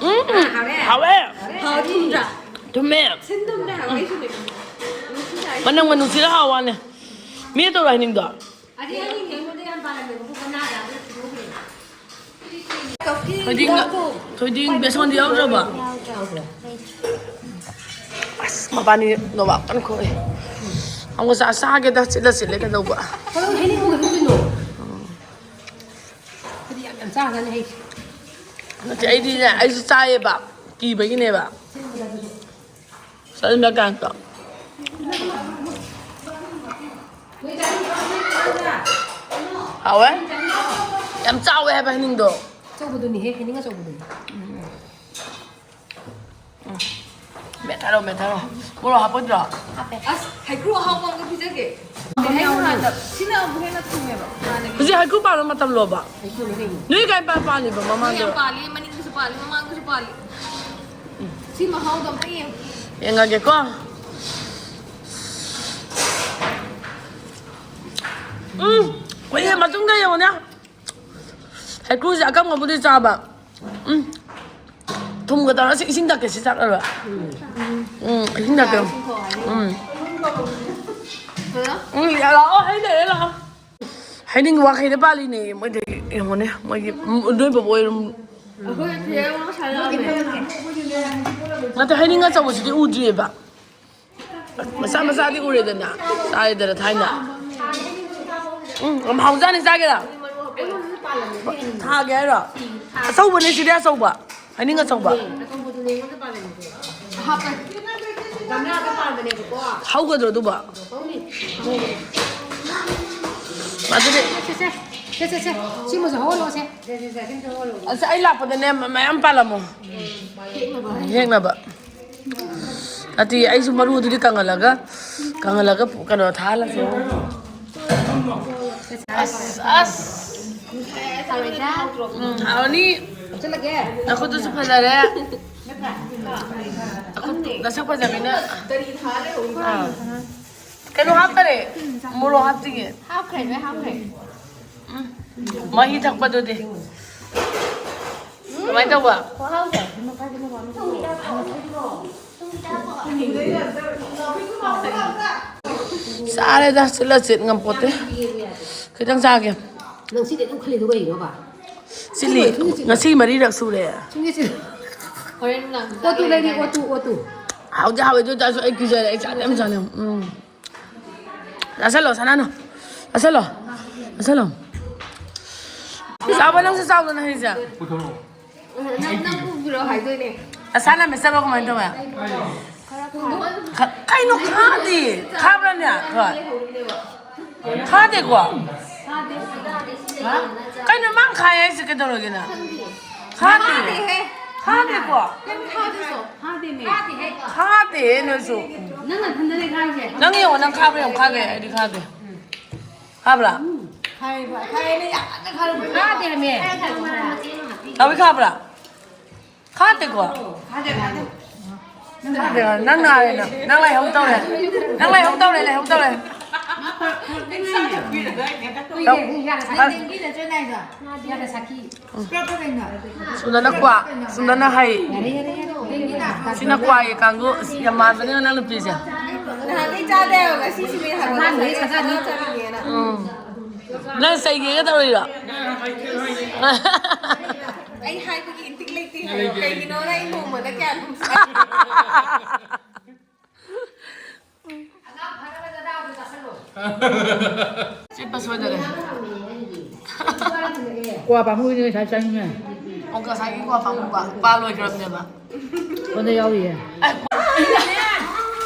ꯎꯝ, ꯎꯝ꯫ ꯍꯥꯎꯔꯦ? ꯍꯥꯎꯋꯦ꯫ ꯍꯥꯎ ꯊꯨꯝꯗ꯭ꯔꯥ? ꯊꯨꯝꯃꯦ꯫ ꯁꯤꯟ ꯊꯨꯝꯗ꯭ꯔꯥ? ꯍꯥꯎꯋꯦ ꯑꯩꯁꯨꯅꯦ꯫ ꯃꯅꯝꯒ ꯅꯨꯡꯁꯤꯔ ꯍꯥꯎ ꯋꯥꯅꯦ꯫ ꯃꯤ ꯇꯧꯔꯣ ꯍꯩꯅꯤꯡꯗꯣ꯫ ꯑꯗꯩ ꯑꯩ ꯍꯦꯡꯕꯗ ꯌꯥꯝ ꯄꯥꯜꯂꯝꯃꯦꯕꯀꯣ, ꯒꯝꯂꯥꯗ ꯑꯗꯨ ꯁꯤꯗꯣꯛꯈ꯭ꯔꯦ꯫ ꯊꯣꯏꯗꯤꯡꯒ-, ꯊꯣꯏꯗꯤꯡ ꯕꯦꯁꯣꯟꯗꯤ ꯌꯥꯎꯗ꯭ꯔꯕꯣ? ꯑꯁ, ꯃꯕꯥꯅꯤ ꯅꯣꯕꯥꯞ ꯀꯟꯅ ꯈꯣꯛꯏ꯫ ꯑꯃꯨꯛ ꯆꯥ ꯆꯥꯒꯦꯗ ꯆꯤꯠꯂ ꯆꯤꯠꯂꯦ ꯀꯩꯗꯧꯕ? ꯀꯩꯅꯣ ꯍꯩꯅꯤꯡ ꯑꯃꯨꯛ ꯍꯦꯛꯇꯣꯏꯅꯣ? ꯍꯥꯏꯗꯤ ꯌꯥꯝ ꯌꯥꯝ ꯆꯥꯒꯅꯤ ꯍꯩ꯫ ꯅꯠꯇꯦ, ꯑꯩꯗꯤꯅꯦ, ꯑꯩꯁꯨ ꯆꯥꯏꯌꯦꯕ, ꯀꯤꯕꯒꯤꯅꯦꯕ꯫ ꯆꯠꯂꯤꯕ ꯀꯥꯟꯗ꯫ ꯍꯥꯎꯋꯦ? ꯌꯥꯝ ꯆꯥꯎꯋꯦ ꯍꯥꯏꯕ ꯍꯩꯅꯤꯡꯗꯣ꯫ ꯑꯆꯧꯕꯗꯨꯅꯤꯍꯦ, ꯍꯩꯅꯤꯡ ꯑꯆꯧꯕꯗꯨꯅꯤ꯫ ꯃꯦꯠꯊꯔꯣ, ꯃꯦꯠꯊꯔꯣ꯫ ꯃꯣꯔꯣꯛ ꯍꯥꯞꯄꯣꯏꯗ꯭ꯔꯣ? ꯍꯥꯞꯄꯦ꯫ ꯑꯁ, ꯍꯩꯀ꯭ꯔꯨ ꯑꯍꯥꯎꯕ ꯑꯃꯒ ꯄꯤꯖꯒꯦ꯫ ꯀꯩ ꯍꯥꯏꯅꯣ ꯍꯥꯏꯗ? ꯁꯤꯅ ꯑꯃꯨꯛ ꯍꯦꯟꯅ ꯊꯨꯝꯃꯦꯕ ꯍꯥꯟꯅꯒꯤ꯫ ꯍꯧꯖꯤꯛ ꯍꯩꯀ꯭ꯔꯨ ꯄꯥꯟꯕ ꯃꯇꯝꯂꯣꯕ? ꯍꯩꯀ꯭ꯔꯨꯅꯦ ꯀꯩꯅꯣ꯫ ꯅꯣꯏ ꯀꯥꯏ ꯄꯥꯟ-, ꯄꯥꯜꯂꯤꯕ ꯃꯃꯥꯡꯗ? ꯌꯥꯝ ꯄꯥꯜꯂꯤ, ꯃꯅꯤꯡꯗꯁꯨ ꯄꯥꯜꯂꯤ, ꯃꯃꯥꯡꯗꯁꯨ ꯄꯥꯜꯂꯤ꯫ ꯁꯤ ꯃꯍꯥꯎꯗꯣ ꯑꯝꯇ ꯌꯦꯡꯉꯨ꯫ ꯌꯦꯡꯉꯒꯦꯀꯣ꯫ ꯎꯝ, ꯀꯨꯏꯔꯦ ꯃꯇꯨꯡꯗ ꯌꯦꯡꯉꯨꯅꯦ꯫ ꯍꯩꯀ꯭ꯔꯨꯁꯦ ꯑꯀꯪꯕꯕꯨꯗꯤ ꯆꯥꯕ꯫ ꯎꯝ꯫ ꯊꯨꯝꯒ ꯇꯧꯔꯒ ꯁꯤ ꯏꯁꯤꯡ ꯊꯛꯀꯦ, ꯁꯤ ꯆꯥꯛꯂꯕ? ꯎꯝ, ꯏꯁꯤꯡ ꯊꯛꯀꯦ꯫ ꯎꯝ꯫ ꯎꯝ, ꯌꯥ, ꯂꯥꯛꯑꯣ, ꯍꯩ ꯂꯩꯔꯦ, ꯂꯥꯛꯑꯣ꯫ ꯍꯩꯅꯤꯡ ꯋꯥꯡꯈꯩꯗ ꯄꯥꯜꯂꯤꯅꯦ, ꯃꯣꯏꯗꯤ ꯌꯦꯡꯉꯨꯅꯦ, ꯃꯣꯏꯒꯤ, ꯎꯝ, ꯅꯣꯏ ꯕꯣꯕꯣ ꯑꯣꯏꯔꯝ-, ꯑꯩꯈꯣꯏ ꯐꯤꯌꯔ ꯑꯃ ꯁꯥꯟꯅꯔꯝꯃꯦ꯫ ꯅꯠꯇꯦ, ꯍꯩꯅꯤꯡ ꯑꯆꯧꯕꯁꯤꯗꯤ ꯎꯗ꯭ꯔꯤꯑꯕ꯫ ꯃꯆꯥ ꯃꯆꯥꯗꯤ ꯎꯔꯦꯗꯅ, ꯆꯥꯔꯦꯗꯅ ꯊꯥꯏꯅ꯫ ꯎꯝ, ꯌꯥꯝ ꯍꯥꯎꯖꯥꯠꯅꯤ, ꯆꯥꯒꯦꯔꯥ? ꯊꯥꯒꯦ ꯍꯥꯏꯔꯣ? ꯑꯆꯧꯕꯅꯦ ꯁꯤꯗꯤ, ꯑꯆꯧꯕ꯫ ꯍꯩꯅꯤꯡ ꯑꯆꯧꯕ꯫ ꯍꯥꯞꯄꯦ꯫ ꯒꯝꯂꯥꯗ ꯄꯥꯟꯕꯅꯦꯕꯀꯣ꯫ ꯍꯧꯒꯗ꯭ꯔꯣ ꯑꯗꯨꯕꯣ? ꯍꯧꯅꯤ꯫ ꯑꯗꯨꯗꯤ ꯁꯦ, ꯁꯦ, ꯁꯦ꯫ ꯁꯤꯃꯁꯨ ꯍꯧꯍꯜꯂꯣꯁꯦ꯫ ꯁꯦ, ꯁꯦ, ꯁꯦ, ꯁꯤꯃꯁꯨ ꯍꯧꯍꯜꯂꯣ꯫ ꯑꯁ, ꯑꯩ ꯂꯥꯛꯄꯗꯅꯦ, ꯃ-, ꯃꯌꯥꯝ ꯄꯥꯜꯂꯝꯃꯣ꯫ ꯍꯦꯛꯅꯕ꯫ ꯅꯠꯇꯦ, ꯑꯩꯁꯨ ꯃꯔꯨꯗꯨꯗꯤ ꯀꯪꯍꯜꯂꯒ, ꯀꯪꯍꯜꯂꯒ ꯀꯩꯅꯣ ꯊꯥꯍꯜꯂꯁꯦ꯫ ꯑꯁ, ꯑꯁ꯫ ꯍꯥꯎꯔꯣꯏꯗ꯫ ꯎꯝ, ꯍꯥꯎꯔꯅꯤ꯫ ꯅꯈꯨꯠꯇꯨꯁꯨ ꯐꯖꯔꯦ꯫ ꯅꯈꯨꯠ, ꯅꯁꯛ ꯐꯖꯕꯤꯅ꯫ ꯑꯥ꯫ ꯀꯩꯅꯣ ꯍꯥꯞꯇꯔꯦ꯫ ꯃꯣꯔꯣꯛ ꯍꯥꯞꯇꯤꯌꯦ꯫ ꯍꯥꯞꯈ꯭ꯔꯦ, ꯂꯣꯏ ꯍꯥꯞꯈ꯭ꯔꯦ꯫ ꯎꯝ꯫ ꯃꯍꯤ ꯊꯛꯄꯗꯨꯗꯤ꯫ ꯀꯃꯥꯏꯅ ꯇꯧꯕ? ꯈꯨꯍꯥꯎꯗꯣ꯫ ꯆꯥꯔꯦꯗ, ꯆꯤꯠꯂ ꯆꯤꯠ ꯉꯝꯄꯣꯠꯇꯦ꯫ ꯈꯤꯇꯪ ꯆꯥꯒꯦ꯫ ꯅꯪ ꯁꯤꯗꯤ ꯑꯗꯨꯝ ꯈꯜꯂꯤꯗꯣ ꯀꯩꯒꯤꯅꯣꯕ? ꯆꯤꯠꯂꯤ꯫ ꯁꯤꯃ ꯁꯨꯝ ꯆꯤꯠꯂꯣ꯫ ꯉꯁꯤ ꯃꯔꯤꯔꯛ ꯁꯨꯔꯦ꯫ ꯁꯨꯝ ꯆꯤꯠꯂꯣ꯫ ꯍꯣꯔꯦꯟ ꯅꯨꯡꯗꯥꯡ ꯑꯣꯠꯇꯨ ꯂꯩꯔꯤ, ꯑꯣꯠꯇꯨ, ꯑꯣꯠꯇꯨ꯫ ꯍꯥꯎꯗꯤ ꯍꯥꯎꯋꯦ, ꯑꯗꯨ ꯑꯣꯏ ꯇꯥꯔꯁꯨ ꯑꯩ ꯀꯤꯖꯔꯦ, ꯑꯩ ꯆꯥꯗꯤ ꯌꯥꯝ ꯆꯥꯅꯤꯡꯉꯦ꯫ ꯎꯝ꯫ ꯆꯥꯁꯜꯂꯣ, ꯁꯅꯥꯅꯨ꯫ ꯆꯥꯁꯜꯂꯣ꯫ ꯆꯥꯁꯜꯂꯣ꯫ ꯆꯥꯕ ꯅꯪꯁꯨ ꯆꯥꯎꯗꯅ ꯍꯩꯁꯦ꯫ ꯅꯪ, ꯅꯪ ꯄꯨꯕꯤꯔꯣ ꯍꯥꯏꯗꯣꯏꯅꯦ꯫ ꯑꯁꯥꯅ ꯃꯦꯠꯆꯕ ꯀꯃꯥꯏꯅ ꯇꯧꯋꯦ? ꯈꯔ ꯈꯥ-, ꯀꯩꯅꯣ ꯈꯥꯗꯦ? ꯈꯥꯕ꯭ꯔꯥꯅꯦ? ꯍꯣꯏ꯫ ꯈꯥꯗꯦꯀꯣ? ꯀꯩꯅꯣ ꯃꯥ ꯈꯥꯏ ꯍꯥꯏꯁꯦ ꯀꯩꯗꯧꯔꯒꯦ ꯅꯪ? ꯈꯪꯗꯦ꯫ ꯈꯥꯗꯦ꯫ ꯈꯥꯗꯦꯍꯦ꯫ ꯈꯥꯗꯦꯀꯣ? ꯀꯩꯝ ꯈꯥꯗꯦꯀꯣ? ꯈꯥꯗꯦꯃꯦ꯫ ꯈꯥꯗꯦꯍꯦ ꯅꯣꯏꯁꯨ꯫ ꯅꯪ ꯅꯊꯟꯗꯅꯦ ꯈꯥꯏꯁꯦ꯫ ꯅꯪ ꯌꯦꯡꯉꯣ, ꯅꯪ ꯈꯥꯕ꯭ꯔꯥ ꯌꯦꯡꯉꯣ, ꯈꯥꯒꯦ, ꯑꯩꯗꯤ ꯈꯥꯒꯦ꯫ ꯈꯥꯕ꯭ꯔꯥ? ꯎꯝ, ꯈꯥꯏꯕ, ꯈꯥꯏꯅ ꯌꯥꯝ ꯀꯟꯅ ꯈꯥꯔꯝꯕ꯫ ꯈꯥꯗꯦꯃꯦ꯫ ꯅꯥꯎꯕꯤ ꯈꯥꯕ꯭ꯔꯥ? ꯈꯥꯗꯦꯀꯣ? ꯈꯥꯗꯦ, ꯈꯥꯗꯦ꯫ ꯅꯪ ꯅꯥꯔꯦ ꯅꯪ꯫ ꯅꯪ ꯂꯥꯏꯍꯧ ꯇꯧꯔꯦ꯫ ꯅꯪ ꯂꯥꯏꯍꯧ ꯇꯧꯔꯦ, ꯂꯥꯏꯍꯧ ꯇꯧꯔꯦ꯫ ꯅꯪ ꯂꯦꯡꯕꯤ ꯅꯠꯇ꯭ꯔꯣ ꯅꯥꯏꯗꯣ? ꯌꯥꯗ ꯁꯥꯈꯤ꯫ ꯁꯨꯝꯗꯅ ꯀ꯭ꯋꯥ, ꯁꯨꯝꯗꯅ ꯍꯩ꯫ ꯌꯥꯔꯦ, ꯌꯥꯔꯦ, ꯌꯥꯔꯦ꯫ ꯂꯦꯡꯕꯤ ꯅꯠꯇ꯭ꯔꯣ? ꯁꯤꯅ ꯀ꯭ꯋꯥꯒꯤ ꯀꯥꯡꯕꯨ꯫ ꯑꯁ, ꯌꯥꯝ ꯃꯥꯟꯕꯅꯦ ꯅꯪ ꯅꯨꯄꯤꯁꯦ꯫ ꯅꯍꯥꯟꯈꯩ ꯆꯥꯗꯦ ꯍꯥꯏꯕ, ꯉꯁꯤ ꯁꯤꯃꯦꯟ ꯍꯥꯏꯕ ꯃꯥꯅ ꯍꯦꯛ ꯆꯥꯖꯅꯤ꯫ ꯆꯥꯅꯤꯡꯉꯦꯅ꯫ ꯎꯝ꯫ ꯅꯪ ꯆꯩꯒꯦꯒ ꯇꯧꯔꯤꯔꯣ? ꯑꯩ ꯍꯥꯏꯕꯒꯤ ꯏꯟꯇꯤꯛ ꯂꯩꯇꯦ ꯍꯥꯏꯌꯣ꯫ ꯀꯩꯒꯤꯅꯣꯅ ꯑꯩ ꯅꯣꯡꯃꯗ ꯀꯌꯥ ꯑꯗꯨꯝ ꯆꯥꯏ꯫ ꯆꯤꯠꯄ ꯁꯣꯏꯗꯔꯦ꯫ ꯀ꯭ꯋꯥ ꯄꯥꯝꯃꯨꯕꯅꯤ ꯉꯁꯥꯏ ꯆꯪꯉꯦ꯫ ꯑꯣ, ꯉꯁꯥꯏꯒꯤ ꯀ꯭ꯋꯥ ꯄꯥꯝꯃꯨꯕ, ꯄꯥ ꯂꯣꯏꯈ꯭ꯔꯕꯅꯦꯕ꯫ ꯁꯣꯝꯗ ꯌꯥꯎꯔꯤꯌꯦ꯫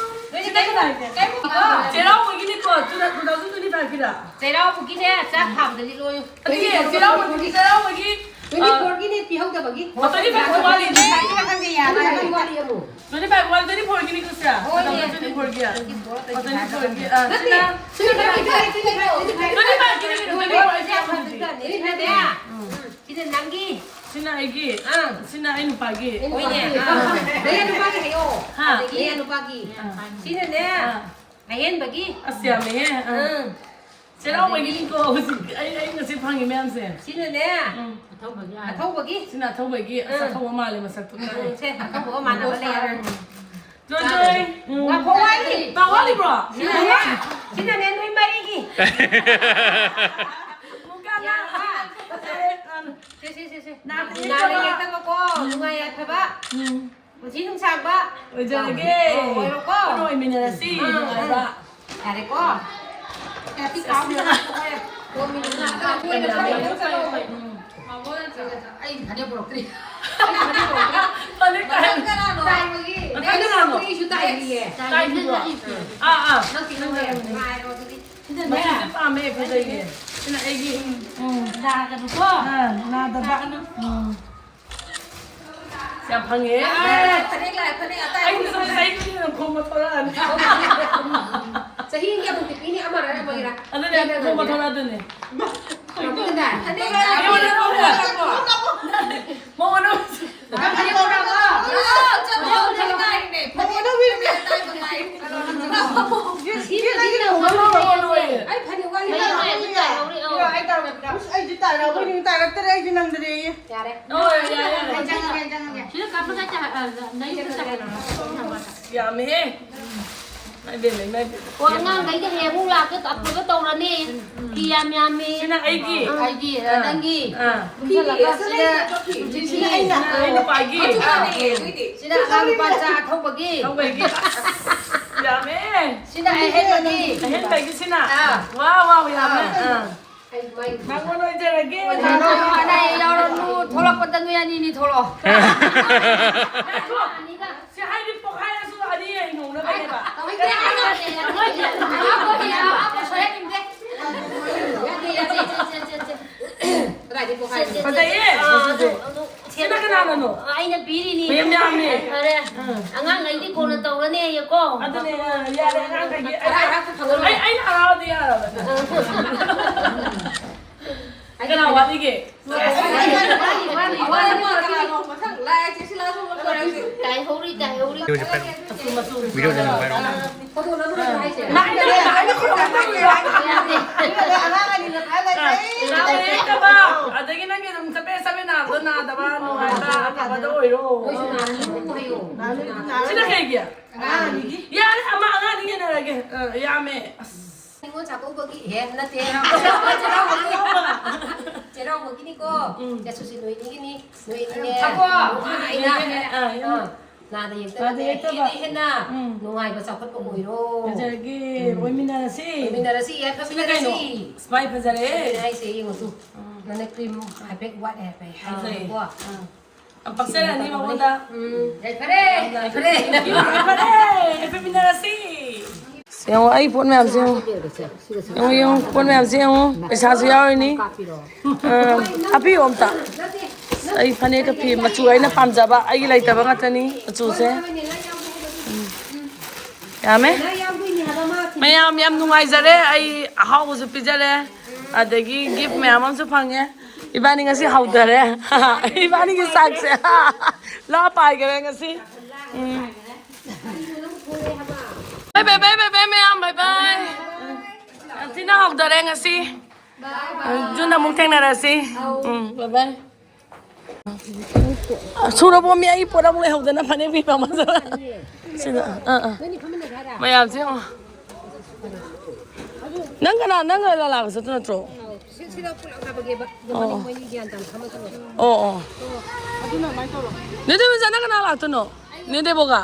ꯆꯩꯔꯥꯎꯕꯒꯤꯅꯦꯀꯣ, two thousand twenty-five ꯀꯤꯗ꯫ ꯆꯩꯔꯥꯎꯕꯒꯤꯅꯦ, ꯆꯥꯛ ꯊꯥꯕꯗꯗꯤ ꯂꯣꯏ꯫ ꯑꯗꯨꯒꯤ ꯆꯩꯔꯥꯎꯕꯒꯤ, ꯆꯩꯔꯥꯎꯕꯒꯤ, twenty four ꯒꯤꯅꯦ ꯄꯤꯍꯧꯗꯕꯒꯤ꯫ ꯑꯣ, twenty five ꯁꯨ ꯋꯥꯠꯂꯤꯅꯦ꯫ ꯈꯪꯗꯦ, ꯌꯥꯔꯦ꯫ ꯋꯥꯠꯂꯤ, ꯋꯥꯠꯂꯤ ꯑꯃꯨꯛ꯫ Twenty five ꯋꯥꯠꯂꯤ, twenty four ꯒꯤꯅꯤ ꯀꯣ ꯁꯦ꯫ ꯍꯣꯏꯅꯦ꯫ Twenty four ꯒꯤ꯫ Twenty four, twenty five꯫ ꯑꯥ, ꯅꯠꯇꯦ, ꯁꯤꯅ twenty five, twenty five, twenty five꯫ Twenty five Guinea ꯀꯩꯅꯣ, twenty four ꯒꯤ ꯍꯥꯏꯕ ꯅꯠꯇꯦ꯫ ꯁꯤꯅꯅꯦ꯫ ꯎꯝ꯫ ꯁꯤꯅ ꯅꯪꯒꯤ꯫ ꯁꯤꯅ ꯑꯩꯒꯤ꯫ ꯑꯥ꯫ ꯁꯤꯅ ꯑꯩ ꯅꯨꯄꯥꯒꯤ꯫ ꯍꯣꯏꯅꯦ꯫ ꯑꯥ꯫ ꯅꯌꯥ ꯅꯨꯄꯥꯒꯤ ꯍꯥꯏꯌꯣ꯫ ꯍꯥ? ꯅꯌꯥ ꯅꯨꯄꯥꯒꯤ꯫ ꯑꯥ꯫ ꯁꯤꯅꯅꯦ꯫ ꯑꯥ꯫ ꯑꯍꯦꯟꯕꯒꯤ꯫ ꯑꯁ, ꯌꯥꯝꯃꯦꯍꯦ꯫ ꯑꯥ꯫ ꯎꯝ꯫ ꯆꯩꯔꯥꯎꯕꯒꯤꯅꯤꯀꯣ ꯍꯧꯖꯤꯛ ꯑꯩ, ꯑꯩ ꯉꯁꯤ ꯐꯪꯉꯤ ꯃꯌꯥꯝꯁꯦ꯫ ꯁꯤꯅꯅꯦ꯫ ꯎꯝ꯫ ꯑꯊꯧꯕꯒꯤ꯫ ꯁꯤꯅ ꯑꯊꯧꯕꯒꯤ꯫ ꯑꯁ, ꯎꯝ꯫ ꯑꯊꯧꯕ ꯃꯥꯜꯂꯦ ꯃꯁꯛꯇꯨ꯫ ꯎꯝ, ꯁꯦ, ꯑꯊꯧꯕꯒ ꯃꯥꯟꯅꯕ ꯂꯩꯔꯔꯣꯏ꯫ ꯎꯝ꯫ ꯖꯣꯏ ꯖꯣꯏ꯫ ꯎꯝ꯫ ꯉꯥꯏꯈꯣ, ꯋꯥꯠꯂꯤ꯫ ꯃꯥ ꯋꯥꯠꯂꯤꯕ꯭ꯔꯣ? ꯁꯤꯅꯅꯦ, ꯁꯤꯅꯅꯦ ꯅꯣꯏ ꯃꯔꯤꯒꯤ꯫ ꯌꯥꯔꯕ? ꯁꯦ, ꯁꯦ, ꯁꯦ, ꯁꯦ꯫ ꯅꯥꯗ ꯅꯥꯗ ꯌꯦꯛꯇꯕ꯫ ꯌꯦꯛꯇꯕꯀꯣ, ꯎꯝ꯫ ꯅꯨꯡꯉꯥꯏ ꯌꯥꯏꯐꯕ꯫ ꯎꯝ꯫ ꯄꯨꯟꯁꯤ ꯅꯨꯡꯁꯥꯡꯕ꯫ ꯑꯣꯏꯖꯔꯒꯦ꯫ ꯑꯣ, ꯑꯣꯏꯔꯣꯀꯣ꯫ ꯄꯨꯟꯅ ꯑꯣꯏꯃꯤꯟꯅꯔꯁꯤ꯫ ꯑꯥ, ꯅꯨꯡꯉꯥꯏꯕ꯫ ꯑꯥ꯫ ꯌꯥꯔꯦꯀꯣ? ꯍꯦꯄꯤ ꯀꯥꯎ ꯇꯧꯔꯦ꯫ ꯐꯣꯟ ꯃꯤꯅꯤꯠ ꯃꯉꯥ ꯇꯔꯥ ꯀꯨꯏꯅ ꯂꯩꯔꯒ ꯆꯠꯂꯣ꯫ ꯑꯩ ꯐꯅꯦꯛ ꯄꯨꯔꯛꯇ꯭ꯔꯤ꯫ ꯑꯩ ꯐꯅꯦꯛ ꯄꯨꯔꯛꯇ꯭ꯔꯤ꯫ ꯐꯅꯦꯛ ꯀꯥꯏ? ꯃꯊꯪ ꯀꯅꯥꯅꯣ? ꯇꯥꯏꯕꯒꯤ꯫ ꯃꯊꯪ ꯀꯅꯥꯅꯣ? ꯑꯩꯁꯨ ꯇꯥꯏꯔꯤꯌꯦ꯫ ꯇꯥꯏꯕꯤꯕ꯭ꯔꯣ? ꯑꯥ, ꯑꯥ꯫ ꯅꯪ ꯁꯤ ꯅꯪ ꯉꯥꯏꯔꯣ ꯑꯗꯨꯗꯤ꯫ ꯁꯤꯗꯅꯦ꯫ ꯃꯆꯨꯁꯦ ꯄꯥꯝꯃꯦ, ꯐꯖꯩꯌꯦ꯫ ꯁꯤꯅ ꯑꯩꯒꯤ꯫ ꯎꯝ, ꯅꯥꯒꯅꯨꯀꯣ꯫ ꯑꯥ, ꯅꯥꯗꯕ꯫ ꯅꯥꯒꯅꯨ꯫ ꯎꯝ꯫ ꯌꯥꯝ ꯐꯪꯉꯦ꯫ ꯂꯥꯛꯑꯦ, ꯐꯅꯦꯛ ꯂꯥꯛꯑꯦ, ꯐꯅꯦꯛ ꯑꯇꯥꯏꯕ꯫ ꯑꯩꯅ ꯁꯨꯝ ꯆꯍꯤ ꯈꯨꯗꯤꯡꯒꯤ ꯈꯣꯝꯕ ꯊꯣꯔꯛꯑꯅꯤ꯫ ꯆꯍꯤ ꯑꯃꯒꯤ ꯑꯃꯨꯛꯇꯤ ꯄꯤꯅꯤ, ꯑꯃꯔ ꯑꯃꯒꯤꯔ? ꯑꯗꯨꯅꯦ, ꯈꯣꯝꯕ ꯊꯣꯔꯛꯑꯗꯨꯅꯦ꯫ ꯐꯅꯦꯛ ꯂꯥꯛꯑꯦ꯫ ꯃꯉꯣꯟꯗ ꯅꯪ ꯐꯅꯦꯛ ꯄꯨꯔꯛꯑꯕꯣ? ꯆꯠꯂꯣ, ꯆꯠꯂꯣ, ꯆꯠꯂꯣ꯫ ꯐꯅꯦꯛ ꯑꯇꯥꯏꯕ ꯂꯥꯛꯑꯦ꯫ ꯁꯤ ꯐꯅꯦꯛ ꯂꯧꯔꯣ꯫ ꯑꯩ ꯐꯅꯦꯛ ꯋꯥꯠꯂꯤ꯫ ꯂꯩ, ꯂꯩ, ꯑꯗꯨ ꯇꯥꯏꯍꯧꯔꯤ, ꯑꯣ꯫ ꯑꯩ ꯇꯧꯔꯒꯦ꯫ ꯑꯁ, ꯑꯩꯁꯨ ꯇꯥꯔꯛꯑꯕ, ꯅꯪ ꯇꯥꯔꯛꯇꯔꯦ, ꯑꯩꯁꯨ ꯅꯪꯗꯔꯦꯌꯦ꯫ ꯌꯥꯔꯦ꯫ ꯑꯣ, ꯌꯥꯔꯦ, ꯌꯥꯔꯦ꯫ ꯑꯩ ꯆꯪꯉꯒꯦ, ꯑꯩ ꯆꯪꯉꯒꯦ꯫ ꯁꯤꯗ ꯀꯥꯞꯄꯒ ꯆꯥ-, ꯑ, ꯅꯌꯨꯝꯗ ꯆꯥ-, ꯌꯥꯝꯃꯦꯍꯦ꯫ ꯏꯃꯥꯏ ꯄꯦꯝꯃ, ꯏꯃꯥꯏ ꯄꯦꯝꯃ꯫ ꯑꯣ, ꯑꯉꯥꯡꯈꯩꯗ ꯍꯌꯦꯡ ꯑꯃꯨꯛ ꯂꯥꯛꯀꯦ, ꯑꯐꯕ ꯇꯧꯔꯅꯤ꯫ ꯐꯤ ꯌꯥꯝ ꯌꯥꯝꯃꯤ꯫ ꯁꯤꯅ ꯑꯩꯒꯤ꯫ ꯑꯩꯒꯤ, ꯑ, ꯑꯥ꯫ ꯅꯪꯒꯤ꯫ ꯑꯥ꯫ ꯄꯨꯟꯁꯤꯜꯂꯒ ꯁꯤꯅ, ꯁꯤꯅ ꯑꯩꯅ꯫ ꯑꯩ ꯅꯨꯄꯥꯒꯤ꯫ ꯃꯆꯨ ꯃꯥꯟꯅꯩꯌꯦ, ꯑꯗꯨꯏꯗꯤ꯫ ꯁꯤꯅ ꯑꯉꯥꯡ ꯅꯨꯄꯥ ꯃꯆꯥ ꯊꯧꯕꯒꯤ꯫ ꯊꯧꯕꯒꯤ꯫ ꯌꯥꯝꯃꯦ꯫ ꯁꯤꯅ ꯑꯍꯦꯟꯕꯒꯤ꯫ ꯑꯍꯦꯟꯕꯒꯤ ꯁꯤꯅ꯫ ꯑꯥ꯫ ꯋꯥ, ꯋꯥ, ꯌꯥꯝꯃꯦ꯫ ꯑꯥ꯫ ꯑꯥ꯫ ꯅꯪꯉꯣꯟꯗ ꯑꯣꯏꯖꯔꯒꯦ꯫ ꯑꯣꯏꯖꯔꯣ, ꯑꯅꯥ ꯑꯌꯦꯛ ꯌꯥꯎꯔꯅꯨ, ꯊꯣꯛꯂꯛꯄꯗ ꯅꯣꯏ ꯑꯅꯤꯅꯤ ꯊꯣꯛꯂꯛꯑꯣ꯫ ꯉꯥꯏꯈꯣ꯫ ꯁꯤ ꯍꯥꯏꯗꯤ ꯄꯣꯛꯈꯥꯏꯔꯁꯨ ꯑꯅꯤ ꯂꯩꯅꯧꯅꯕꯅꯦꯕ꯫ ꯀꯗꯥꯏꯗꯩ ꯄꯣꯛꯈꯥꯏꯔꯤꯅꯣ? ꯐꯖꯩꯌꯦ, ꯃꯆꯨꯁꯦ꯫ ꯁꯤꯅ ꯀꯅꯥꯅꯅꯣ? ꯑꯩꯅ ꯄꯤꯔꯤꯅꯤ꯫ ꯃꯌꯥꯝ ꯌꯥꯝꯃꯤ꯫ ꯐꯔꯦ꯫ ꯎꯝ꯫ ꯑꯉꯥꯡꯈꯩꯗꯤ ꯀꯣꯟꯅ ꯇꯧꯔꯅꯦꯌꯦꯀꯣ꯫ ꯑꯗꯨꯅꯦ, ꯑ, ꯌꯥꯔꯦ, ꯑꯉꯥꯡꯈꯩꯒꯤ꯫ ꯑꯩ, ꯑꯩ, ꯑꯩꯅ ꯍꯔꯥꯎꯔꯗꯤ ꯌꯥꯔꯕꯅꯦ꯫ ꯀꯅꯥ ꯋꯥꯠꯂꯤꯒꯦ? ꯋꯥꯠꯂꯤ, ꯋꯥꯠꯂꯤ, ꯋꯥꯠꯂꯤ꯫ ꯇꯥꯏꯍꯧꯔꯤ, ꯇꯥꯏꯍꯧꯔꯤ꯫ ꯃꯆꯨ, ꯃꯆꯨ꯫ ꯐꯣꯇꯣ ꯅꯝꯕ ꯍꯥꯏꯁꯦ? ꯅꯥꯏꯅ, ꯅꯥꯏꯅ ꯈꯨꯔꯨꯝꯕ ꯇꯧꯔꯤꯕ꯫ ꯌꯥꯗꯦ꯫ ꯑꯉꯥꯡ ꯑꯅꯤꯅ ꯐꯥ ꯂꯩꯔꯦ꯫ ꯅꯥꯕ ꯌꯦꯛꯇꯕ, ꯑꯗꯒꯤ ꯅꯪꯒꯤ ꯑꯗꯨꯝ ꯆꯕꯦꯠ ꯆꯕꯦꯠ ꯅꯥꯕꯗꯣ ꯅꯥꯗꯕ, ꯅꯨꯡꯉꯥꯏꯕ, ꯑꯐꯕꯗꯣ ꯑꯣꯏꯔꯣ꯫ ꯃꯣꯏꯁꯨ ꯅꯥꯔꯅꯨ ꯍꯥꯏꯌꯣ꯫ ꯃꯣꯏꯁꯨ ꯅꯥꯔꯅꯨ꯫ ꯁꯤꯅ ꯀꯩꯒꯤ? ꯑꯉꯥꯡ ꯑꯅꯤꯒꯤ꯫ ꯌꯥꯔꯦ, ꯑꯃ ꯑꯉꯥꯡ ꯑꯅꯤ ꯌꯦꯟꯅꯔꯒꯦ꯫ ꯑ, ꯌꯥꯝꯃꯦ꯫ ꯑꯁ꯫ ꯅꯤꯉꯣꯜ ꯆꯥꯛꯀꯧꯕꯒꯤ, ꯍꯦ, ꯅꯠꯇꯦ꯫ ꯆꯩꯔꯥꯎꯕꯒꯤ꯫ ꯆꯩꯔꯥꯎꯕꯒꯤꯅꯤꯀꯣ꯫ ꯎꯝ꯫ ꯆꯦ ꯁꯨꯁꯤ ꯅꯣꯏ ꯑꯅꯤꯒꯤꯅꯤ꯫ ꯅꯣꯏ ꯑꯅꯤꯅꯦ꯫ ꯊꯝꯃꯣ꯫ ꯅꯨꯡꯉꯥꯏꯅ꯫ ꯑ, ꯑ꯫ ꯂꯥꯗ ꯌꯦꯛꯇꯅ ꯂꯥꯗ ꯌꯦꯛꯇꯕ꯫ ꯍꯦꯟꯅ ꯍꯦꯟꯅ ꯎꯝ꯫ ꯅꯨꯡꯉꯥꯏꯕ ꯆꯥꯎꯈꯠꯄ ꯑꯣꯏꯔꯣ꯫ ꯐꯖꯔꯒꯦ꯫ ꯎꯝ꯫ ꯑꯣꯏꯃꯤꯟꯅꯔꯁꯤ꯫ ꯑꯣꯏꯃꯤꯟꯅꯔꯁꯤ, ꯌꯥꯏꯐꯃꯤꯟꯅꯔꯁꯤ꯫ ꯁꯤꯅ ꯀꯩꯅꯣ? ꯁꯨꯃꯥꯏ ꯐꯖꯔꯦ꯫ ꯑꯗꯨꯅꯦ ꯍꯥꯏꯁꯦ, ꯌꯦꯡꯉꯨ ꯇꯨ꯫ ꯎꯝ꯫ ꯅꯪꯅ cream ꯍꯥꯏꯐꯦꯠ ꯋꯥꯠꯂꯦ ꯍꯥꯏꯕ ꯑꯩ ꯐꯖꯩ꯫ ꯍꯥꯏꯔꯦꯀꯣ꯫ ꯑꯥ꯫ ꯌꯥꯝ ꯄꯛꯆꯔꯅꯤ ꯃꯉꯣꯟꯗ꯫ ꯎꯝ꯫ ꯌꯥꯏꯐꯔꯦ, ꯌꯥꯏꯐꯔꯦ꯫ ꯌꯥꯏꯐꯔꯦ꯫ ꯍꯦꯞꯄꯤ ꯃꯤꯅꯔꯁꯤ꯫ ꯌꯦꯡꯉꯣ ꯑꯩ ꯄꯣꯠ ꯃꯌꯥꯝꯁꯦ ꯌꯦꯡꯉꯣ꯫ ꯌꯦꯡꯉꯣ, ꯌꯦꯡꯉꯣ, ꯄꯣꯠ ꯃꯌꯥꯝꯁꯦ ꯌꯦꯡꯉꯣ꯫ ꯄꯩꯁꯥꯁꯨ ꯌꯥꯎꯔꯤꯅꯤ꯫ ꯑ, ꯍꯥꯞꯄꯤꯌꯣ ꯑꯝꯇ꯫ ꯑꯩ ꯐꯅꯦꯛꯀ ꯐꯤ ꯃꯆꯨ ꯑꯩꯅ ꯄꯥꯝꯖꯕ, ꯑꯩꯒꯤ ꯂꯩꯇꯕ ꯉꯥꯛꯇꯅꯤ ꯃꯆꯨꯁꯦ꯫ ꯎꯝ꯫ ꯌꯥꯝꯃꯦ꯫ ꯃꯌꯥꯝ ꯌꯥꯝ ꯅꯨꯡꯉꯥꯏꯖꯔꯦ꯫ ꯑꯩ ꯑꯍꯥꯎꯕꯁꯨ ꯄꯤꯖꯔꯦ꯫ ꯑꯗꯒꯤ gift ꯃꯌꯥꯝ ꯑꯃꯁꯨ ꯐꯪꯉꯦ꯫ ꯏꯕꯥꯅꯤ ꯉꯁꯤ ꯍꯧꯗꯔꯦ꯫ ꯏꯕꯥꯅꯤꯒꯤ ꯆꯥꯛꯁꯦ꯫ ꯂꯥ ꯄꯥꯏꯈꯔꯦ ꯉꯁꯤ꯫ ꯎꯝ꯫ Bye bye, bye bye, bye ꯃꯌꯥꯝ, bye bye꯫ ꯌꯥꯝ ꯊꯤꯅ ꯍꯧꯗꯔꯦ ꯉꯁꯤ꯫ ꯖꯨꯟꯗ ꯑꯃꯨꯛ ꯊꯦꯡꯅꯔꯁꯤ꯫ ꯎꯝ, bye bye꯫ ꯁꯨꯔꯕꯣꯃꯤ, ꯑꯩ ꯄꯣꯠ ꯑꯃꯨꯛ ꯂꯩꯍꯧꯗꯅ ꯐꯅꯦꯛ ꯐꯤ ꯃꯃꯜ꯫ ꯁꯤꯗ, ꯑꯥ, ꯑꯥ꯫ ꯃꯌꯥꯝꯁꯦ ꯌꯦꯡꯉꯣ꯫ ꯅꯪ ꯀꯅꯥ, ꯅꯪ ꯂꯥꯂꯥꯒ ꯆꯠꯇꯣꯏ ꯅꯠꯇ꯭ꯔꯣ? ꯁꯤ-, ꯁꯤꯗ ꯄꯨꯂꯞ ꯍꯥꯞꯄꯒꯦꯕ꯫ ꯑꯣ, ꯃꯅꯤꯡ ꯑꯣ꯫ ꯃꯣꯏꯅꯤ ꯒ꯭ꯌꯥꯟ ꯇꯥꯅ ꯐꯝꯃ ꯆꯠꯂꯣ꯫ ꯑꯣ, ꯑꯣ꯫ ꯑꯣ, ꯑꯗꯨꯅ ꯑꯗꯨꯃꯥꯏꯅ ꯇꯧꯔꯣ꯫ ꯅꯦ ꯗꯦꯕꯤꯆꯥ, ꯅꯪ ꯀꯅꯥ ꯂꯥꯛꯇꯣꯏꯅꯣ? ꯅꯦ ꯗꯦꯕꯣꯒ?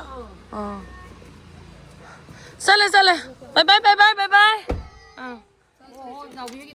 ꯑꯥ꯫ ꯆꯠꯂꯦ, ꯆꯠꯂꯦ꯫ Bye bye, bye bye, bye bye꯫ ꯑꯥ꯫ ꯑꯣ, ꯑꯣ, ꯅꯥꯎꯕꯤ ꯍꯣꯏꯒꯤ